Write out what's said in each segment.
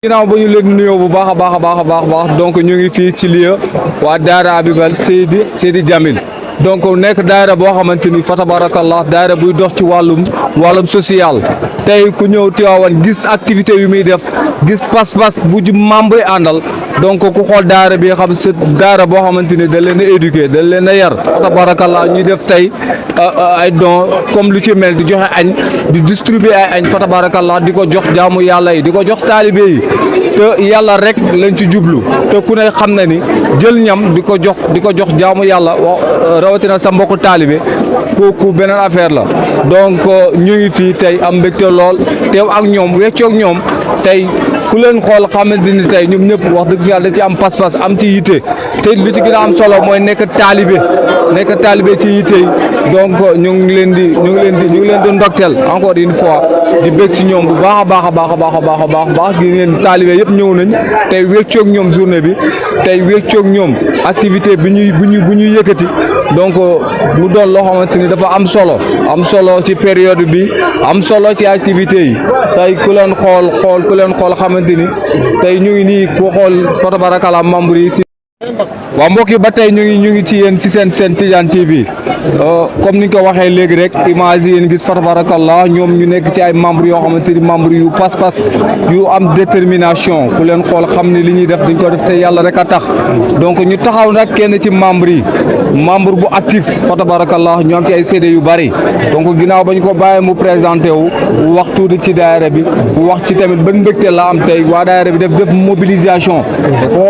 ginnaaw ba ñu leen nuyoo bu baax a baax donc ñu ngi fii ci lieu waa daara Habibal Seydi Djamil donc nekk daara boo xamante ni fa tabarakallah daara buy dox ci wàllum social tey ku ñëw Tiwaawan gis activité yu muy def gis pas-pas bu ji membre àndal donc ku xool daara bi xam si daara boo xamante ni da leen a éduquer da leen a yar fa tabarakallah ñuy def tey ay don comme lu ci mel di joxe añ di distribuer ay añ fa tabarakallah di ko jox jaamu yàlla yi di ko jox taalibe yi te yàlla rek lañ ci jublu te ku ne xam na ni jël ñam di ko jox jaamu yàlla rawatina sa mbokku taalibe kooku beneen affaire la donc ñu ngi fii tey am mbégte lool teew ak ñoom weccoog ñoom tey ku leen xool xamante ni tey ñoom ñëpp wax dëgg fi yàlla da ci am pas-pas am ci yitte te lu ci gën a am solo mooy nekk taalibe ci yitte yi donc ñu ngi leen di ndokteel encore une fois di bég si ñoom bu baax a baax gi ngeen taalibe yëpp ñëw nañ tey weccoog ñoom journée bi tey weccoog ñoom activité bu ñuy yëkkati donc mu doon loo xamante ni dafa am solo ci période bi am solo ci activité yi tey ku leen xool xamante ni tey ñu ngi nii ku xool fa tabarakallah membre yi waaw mbokk yi ba tey ñu ngi ci yéen ci seen Tidiane TV comme ni nga ko waxee léegi rek image yi yéen gis fa tabarakallah ñoom ñu nekk ci ay membres yoo xamante ni membres yu pas-pas yu am détermination ku leen xool xam ne li ñuy def dañ ko def te yàlla rek a tax donc ñu taxaw nag kenn ci membre yi membre bu actif fa tabarakallah ñu am ci ay CD yu bari donc ginnaaw bañ ko bàyyi mu présenté wu wax tuuti ci daayira bi wax ci tamit ban mbégte la am tey waa daayira bi def mobilisation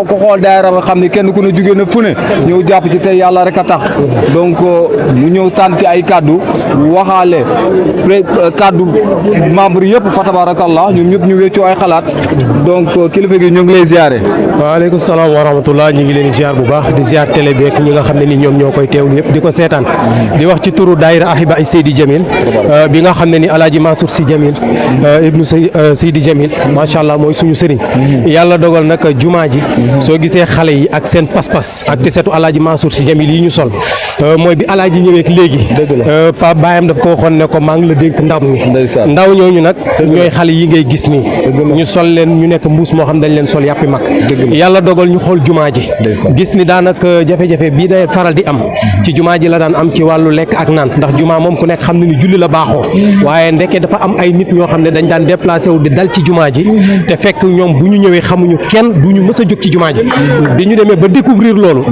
ko xool daayira ba xam ne kenn ku ne jóge na fu ne ñëw jàpp ci tey yàlla rek a tax donc mu ñëw sant ci ay kaddu waxaale kaddu membre yëpp fa tabarakallah ñoom ñëpp ñu wéccoo ay xalaat donc kilifa gi ñu ngi lay ziare. waaleykum salaam wa rahmatullah ñu ngi leen di ziar bu baax di ziar télé bi ak ñi nga xam ne ni ñoom ñoo koy teewlu yëpp di ko seetaan di wax ci turu daayira Ahiba ay Seydi Djamil bi nga xam ne ni Alaaji Mansour Sy Djamil ibnu Seydi Djamil macha allah mooy suñu sëriñ yàlla dogal nag jumaa ji soo gisee xale yi ak seen pas-pas ak te setu Alaaji Mansour Sy Djamil yi ñu sol mooy bi Alaaji ñëwee léegi pa baayam daf ko waxoon ne ko maa ngi la dénk ndaw ñi ndaw ñooñu nag ñooy xale yi ngay gis nii ñu sol leen ñu nekk mbuus moo xam dañ leen sol yàppi mag yàlla dogal ñu xool jumaa ji gis ni daanaka jafe-jafe bii day faral di am ci jumaa ji la daan am ci wàllu lekk ak naan ndax jumaa moom ku nekk xam ne ni julli la baaxoo waaye ndeke dafa am ay nit ñoo xam ne dañ daan déplacé wu di dal ci jumaa ji te fekk ñoom bu ñu ñëwee xamuñu kenn du ñu mës a jóg ci jumaa ji bi ñu demee ba découvrir loolu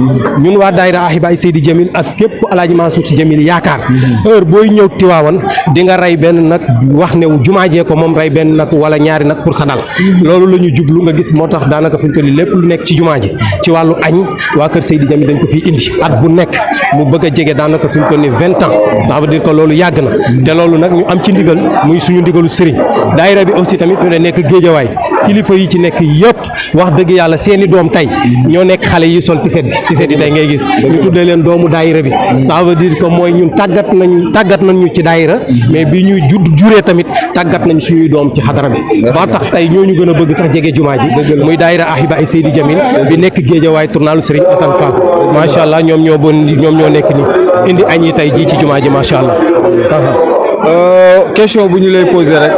ñun waa daayira Ahiba ay Seydi Djamil ak képp Alaaji Mansour Sy Djamil yaakaar heure booy ñëw Tiwaawan di nga rey benn nag wax ne jumaa jee ko moom rey benn nag wala ñaari nag pour sa dal loolu la ñu jublu nga gis moo tax daanaka fi ñu toll lépp lu nekk ci jumaa ji ci wàllu añ waa kër Seydi Djamil dañ ko fii indi at bu nekk mu bëgg a jege daanaka fi ñu toll 20 ans ça veut dire que loolu yàgg na te loolu nag ñu am ci ndigal muy suñu ndigalu sëriñ daayira bi aussi tamit fi ne nekk géejawaay kilifa yi ci nekk yëpp wax dëgg yàlla seeni doom tey ñoo nekk xale yi sol tiset yi tey ngay gis ñu tuddee leen doomu daayira bi ça veut dire que mooy ñun tàggat nañu ci daayira mais bi ñuy juree tamit tàggat nañ suñuy doom ci xadara bi ba tax tey ñooñu gën a bëgg sax jege jumaa ji muy daayira Ahiba ay Seydi Djamil bi nekk géejawaay tournalu Serigne Assane Fall macha allah ñoom ñoo nekk ni indi añ yi tey jii ci jumaa ji macha allah. question bu ñu lay poser rek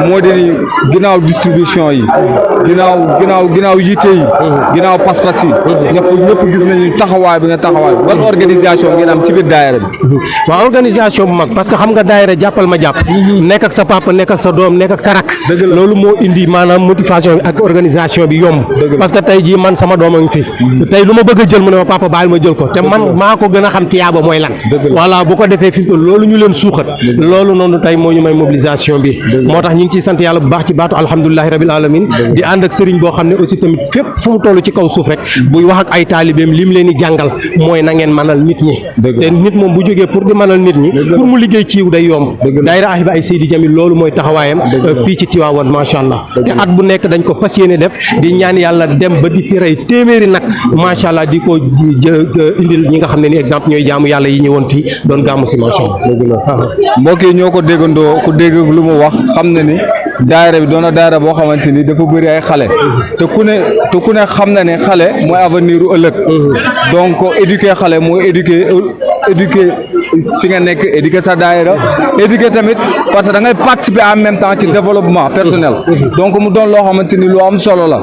moo di ni ginnaaw distribution yi ginnaaw yitte yi ginnaaw pas-pas yi ñëpp gis nañu taxawaay bi nga taxawaay ban organisation ngeen am ci biir daayira bi. waaw organisation bu mag parce que xam nga daayira jàppal ma jàpp nekk ak sa papa nekk ak sa doom nekk ak sa rak loolu moo indi maanaam motivation bi ak organisation bi yomb parce que tey jii man sama doom a ngi fi tey lu ma bëgg a jël mu ne ma papa bàyyil ma jël ko te man maa ko gën a xam tiyaaba mooy lan voilà bu ko defee fi mu toll loolu ñu leen suuxat loolu noonu tey moo ñu may mobilisation bi moo tax ñu ngi ciy sant yàlla bu baax ci baatu alhamdulilahi rabil alamin di ànd ak sëriñ boo xam ne aussi tamit fépp fu mu toll ci kaw suuf rek buy wax ak ay taalibeem lim leen di jàngal mooy na ngeen mënal nit ñi te nit moom bu jógee pour di mënal nit ñi pour mu liggéey ci yiw day yomb daayira Ahiba ay Seydi Djamil loolu mooy taxawaayam fii ci Tiwaawan macha allah te at bu nekk dañ ko fas yéene def di ñaan yàlla dem ba di fi rey téeméeri nag macha allah di ko indil ñi nga xam ne ni exemple ñooy jaamu yàlla yi ñëwoon fii doon gàmmu si macha allah mbokk yi ñoo ko déggandoo ku dégg lu mu wax xam na ni daayira bi doon na daayira boo xamante ni dafa bëri ay xale te ku ne xam na ne xale mooy avenir u ëllëg donc éduquer xale mooy éduquer fi nga nekk éduquer sa daayira éduquer tamit parce que da ngay participer en même temps ci développement personnel donc mu doon loo xamante ni lu am solo la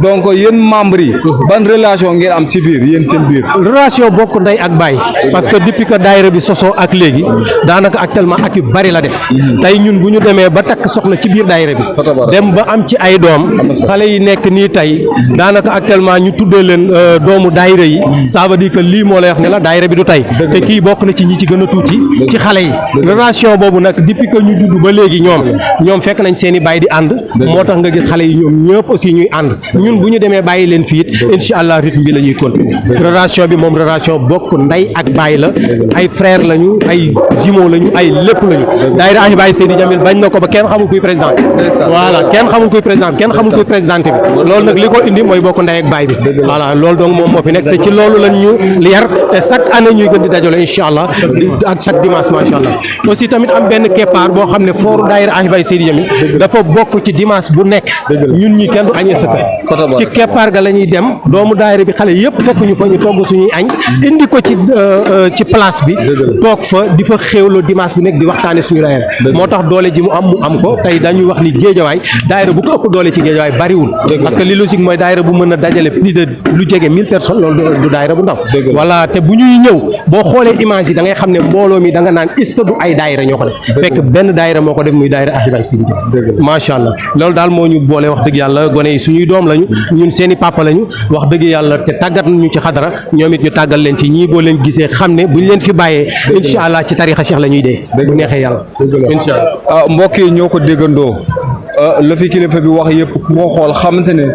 donc yéen membres yi ban relation ngeen am ci biir yéen seen biir. relation bokk ndey ak baay parce que depuis que daayira bi sosoo ak léegi daanaka actuellement ak yu bari la def tey ñun bu ñu demee ba takk soxna ci biir daayira bi dem ba am ci ay doom xale yi nekk nii tey daanaka actuellement ñu tuddee leen doomu daayira yi ça veut dire que lii moo lay wax ne la daayira bi du tey te kii bokk na ci ñi ci gën a tuuti ci xale yi relation boobu nag depuis que ñu judd ba léegi ñoom fekk nañ seen i baay di ànd moo tax nga gis xale yi ñoom ñëpp aussi ñuy ànd ñun bu ñu demee bàyyi leen fii it incha allah rythme bi la ñuy continuer relation bi moom relation bokk ndey ak baay la ay frère lañu ay jumeaux lañu ay lépp lañu daayira Ahibahi Seydi Djamil bañ na ko ba kenn xamul kuy président voilà kenn xamul kuy président kenn xamul kuy présidente bi loolu nag li ko indi mooy bokk ndey ak baay bi voilà loolu donc moom moo fi nekk te ci loolu lañ ñu yar te chaque année ñuy gën di dajale incha allah ak chaque dimanche macha allah aussi tamit am benn keppaar boo xam ne fooru daayira Ahibahi Seydi Djamil dafa bokk ci dimanche bu nekk ñun ñi kenn du añee sa kër ci keppaar ga la ñuy dem doomu daayira bi xale yëpp fekk ñu fa ñu togg suñuy añ indi ko ci place bi toog fa di fa xéewloo dimanche bu nekk di waxtaane suñu daayira moo tax doole ji mu am ko tey dañuy wax ni géejawaay daayira bu ko ëpp doole ci géejawaay bariwul parce que li logique mooy daayira bu mën a dajale plus de lu jege 1000 personnes loolu du daayira bu ndaw voilà te bu ñuy ñëw boo xoolee image yi da ngay xam ne mbooloo mi da nga naan est-ce que du ay daayira ñoo ko def fekk benn daayira moo ko def muy daayira Ahibahi Seydi Djamil macha allah loolu daal moo ñu boole wax dëgg yàlla gone yi suñuy doom lañu ñun seeni papa lañu wax dëgg yàlla te tàggat ñu ci xadara ñoom it ñu tàggal leen ci ñii boo leen gisee xam ne buñ leen fi bàyyee incha allah ci tarixa Cheikh la ñuy dee bu neexee yàlla incha allah mbokk yi ñoo ko déggandoo la fi kilifa bi wax yëpp ku ko xool xamante ne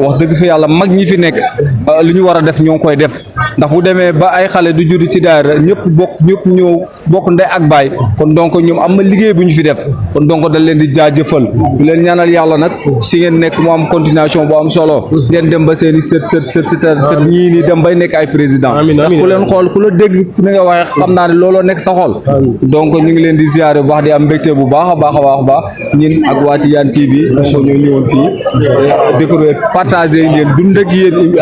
wax dëgg fa yàlla mag ñi fi nekk li ñu war a def ñoo ngi koy def ndax bu demee ba ay xale du judd ci daara ñëpp ñëw bokk ndey ak baay kon donc ñoom am na liggéey bu ñu fi def kon donc dañ leen di jaajëfal bu leen ñaanal yàlla nag si ngeen nekk mu am continuation bu am solo ngeen dem ba seen i sët ñii nii dem bay nekk ay président ndax ku leen xool ku la dégg ni nga waxee xam naa ne looloo nekk sa xol donc ñu ngi leen di ziare bu baax di am mbégte bu baax a baax ñin ak waa Tidiane TV donc ñoo ñëwoon fii découvrir partager ngeen dund ak yéen événement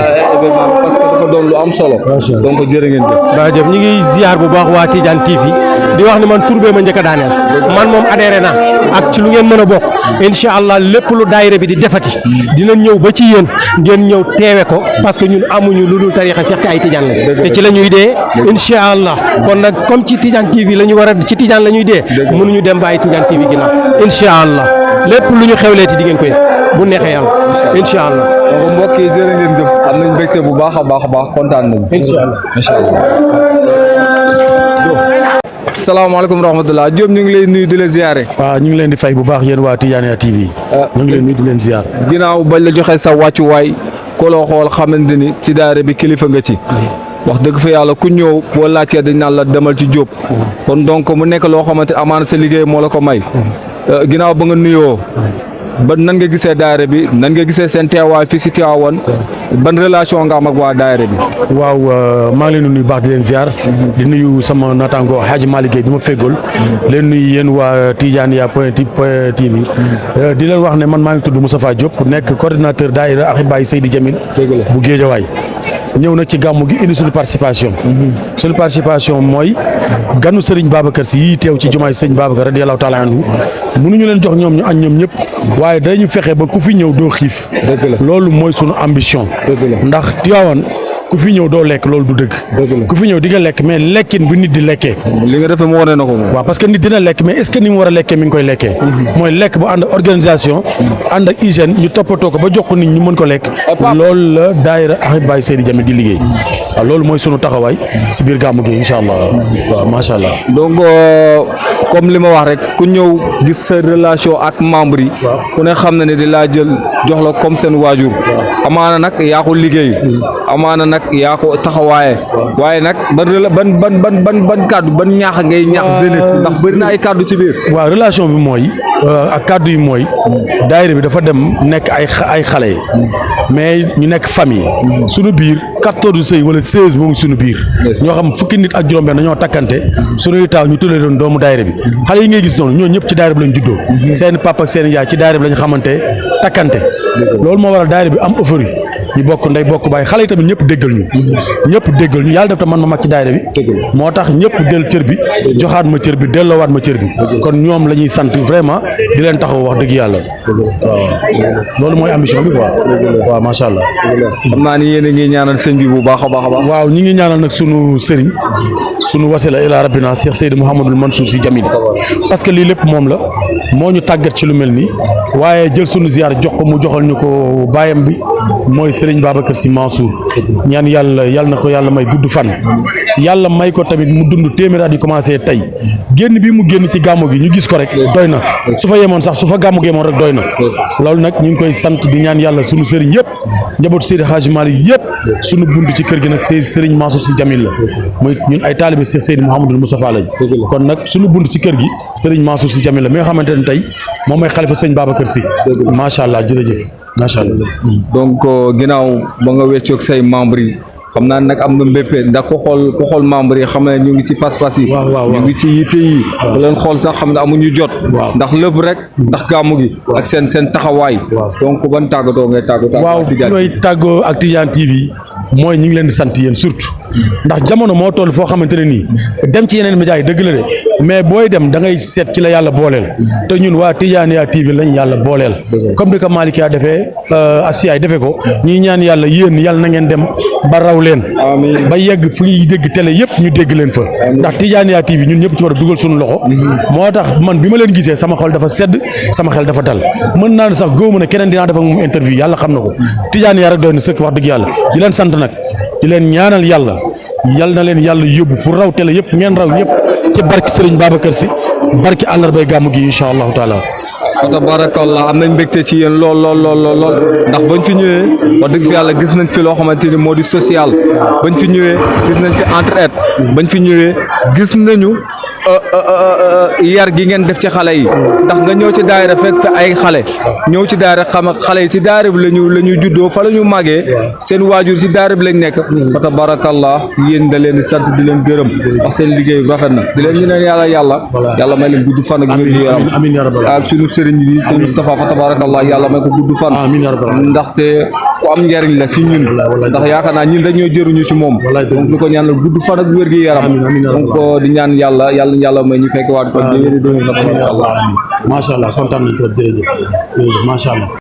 bi parce que dafa doon lu am solo donc jërë ngeen jëf ñi ngi ziar bu baax waa Tidiane TV di wax ni man turbe ma njëkk a daaneel man moom adhéré naa ak ci lu ngeen mën a bokk incha allah lépp lu daayira bi di defati dinañ ñëw ba ci yéen ngeen ñëw teewe ko parce que ñun amuñu lu dul tarixa Cheikh te ay Tidiane lañ te ci la ñuy dee incha allah kon nag comme ci Tidiane TV la ñu war a ci Tidiane la ñuy dee mënuñu dem ba ay Tidiane TV ginnaaw incha allah lépp lu ñu xewleeti di ngeen koy bu neexee yàlla incha allah donc mbokk yi jërë ngeen jëf am nañ mbégte bu baax a baax kontaan nañu incha allah salaamaaleykum rahmatulah Diop ñu ngi lay nuyu di la ziare. waaw ñu ngi leen di fay bu baax yéen waa Tidiane TV. ñu ngi leen nuyu di leen ziar. ginnaaw bañ la joxe sa wàccuwaay ko loo xool xamante ni ci daara bi kilifa nga ci. wax dëgg fa yàlla ku ñëw boo laajtee dañ naan la demal ci Diop. kon donc mu nekk loo xamante amaana sa liggéey moo la ko may. ginnaaw ba nga nuyoo. ba nan nga gisee daayira bi nan nga gisee seen teewaay fii si Tivaouane ban relation nga am ak waa daayira bi. waaw maa ngi leen di nuyu baax di leen ziar. di nuyu sama naataango Hadji Malick Gueye bi ma feggool. leen nuyu yéen waa Tidiane point TV. di leen wax ne man maa ngi tudd Moustapha Diop nekk coordinateur daayira Ahibahi Seydi Djamil bu Géejawaay. ñëw na ci gàmmu gi indi suñu participation. suñu participation mooy ganu Serigne Babacar Sy yii teew ci jumaay Serigne Babacar radiyallahu taala anhu mënuñu leen jox ñoom ñu añ ñoom ñëpp waaye dañu fexe ba ku fi ñëw doo xiif. loolu mooy sunu ambition. ndax Tivaouane ku fi ñëw doo lekk loolu du dëgg. ku fi ñëw di nga lekk mais lekkin bu nit di lekkee. li nga defee mu wane na ko moom. waaw parce que nit dina lekk mais est-ce que ni mu war a lekkee mi ngi koy lekkee. mooy lekk bu ànd ak organisation. ànd ak hygiène ñu toppatoo ko ba jox ko nit ñu mën ko lekk. loolu la daayira Ahibahi Seydi Djamil di liggéey. waaw loolu mooy sunu taxawaay si biir gàmmu gi incha allah waaw macha allah. donc comme li ma wax rek ku ñëw gis sa relation ak membre yi. ku ne xam na ne di laa jël jox la comme seen waajur. amaana nag yaa ko liggéey. amaana nag yaa ko taxawaaye. waaye nag ban kàddu ban ñaax ngay ñaax jeunesse bi ndax bëri na ay kàddu ci biir. waaw relation bi mooy ak kàddu yi mooy daayira bi dafa dem nekk ay xale mais ñu nekk famille. suñu biir 14 sëy wala 16 moo ngi suñu biir ñoo xam fukki nit ak juróom-benn dañoo takkante suñuy taaw ñu tuddee doon doomu daayira bi xale yi ngay gis noonu ñoo ñëpp ci daayira bi lañ juddoo seen papa ak seen yaay ci daayira bi lañ xamante takkante loolu moo waral daayira bi am euphorie ñu bokk ndey bokk baay xale yi tamit ñëpp déggal ñu yàlla def tam man ma mag ci daayira bi moo tax ñëpp del cër bi joxaat ma cër bi delloowaat ma cër bi kon ñoom la ñuy sant vraiment di leen taxaw wax dëgg yàlla waaw loolu mooy ambition bi quoi waaw macha allah. xam naa ni yéen a ngi ñaanal sëñ bi bu baax a baax a baax. waaw ñi ngi ñaanal nag sunu sëriñ sunu wasila ila rabbina Cheikh Seydou Mouhamadul Mansour Sy Djamil parce que lii lépp moom la moo ñu tàggat ci lu mel nii waaye jël sunu ziar jox ko mu joxal ñu ko baayam bi mooy Serigne Babacar Sy Mansour ñaan yàlla na ko yàlla may gudd fan yàlla may ko tamit mu dund téeméer at yi commencé tey génn bi mu génn ci gàmmu gi ñu gis ko rek doy na su fa yemoon sax su fa gàmmu gi yemoon rek doy na loolu nag ñu ngi koy sant di ñaan yàlla sunu sëriñ yëpp njabootu Seydi Hadji Malick yëpp sunu bunt ci kër gi nag Serigne Mansour Sy Djamil la muy ñun ay taalibe Cheikh Seydi Mouhamadul Moustapha lañ kon nag sunu bunt ci kër gi Serigne Mansour Sy Djamil la mi nga xamante ne tey moom mooy xalifa sëñ Babacar Sy macha allah jërëjëf macha allah. donc ginnaaw ba nga weccoog say membres yi xam naa nag am nga mbéppee ndax ku xool membres yi xam ne ñu ngi ci pas-pas yi ñu ngi ci yitte yi bu leen xool sax xam ne amuñu jot ndax lépp rek ndax gàmmu gi ak seen taxawaay donc ban tàggatoo ngay tàggatoo waaw fi may tàggoo ak Tidiane TV mooy ñu ngi leen di sant yéen surtout ndax jamono moo toll foo xamante ne nii dem ci yeneen médias yi dëgg la de mais booy dem da ngay seet ci la yàlla booleel te ñun waa Tidiane TV lañ yàlla booleel comme ni ko Malick yaa defee Asfiyaay defee ko ñuy ñaan yàlla yéen yàlla na ngeen dem ba raw leen ba yegg fu ñuy dégg télé yëpp ñu dégg leen fa ndax Tidiane TV ñun ñëpp ci war a dugal suñu loxo moo tax man bi ma leen gisee sama xol dafa sedd sama xel dafa dal mën naa ne sax gëwuma ne keneen dinaa def ak moom interview yàlla xam na ko Tidiane rek doy na sëkk wax dëgg yàlla di leen sant nag di leen ñaanal yàlla na leen yàlla yóbbu fu raw télé yëpp ngeen raw ñëpp ci barki Serigne Babacar Sy barki àllarbay gàmmu gi incha allahu taala. fa tabarakallah am nañ mbégte ci yéen lool ndax bañ fi ñëwee wax dëgg fi yàlla gis nañ fi loo xamante ni moo di social bañ fi ñëwee gis nañ fi entraide bañ fi ñëwee gis nañu yar gi ngeen def ci xale yi ndax nga ñëw ci daayira fekk fi ay xale ñëw ci daayira xam ak xale yi si daayira bi la ñu juddoo fa la ñu màggee seen waajur si daayira bi lañ nekk fa tabarakallah yéen da leen di sant di leen gërëm wax seen liggéey rafet na di leen ñu neen yàlla may leen gudd fan ak wér gu yaram ak suñu sëriñ bi sëñ Moustapha fa tabarakallah yàlla may ko gudd fan ndaxte ku am njariñ la si ñun ndax yaakaar naa ñun dañoo jëruñu ci moom donc ñu ko ñaanal gudd fan ak wér gu yaram donc di ñaan yàlla may ñu fekk waat ko déwéni déwén la macha allah kontaan nañ ko jërëjëf macha allah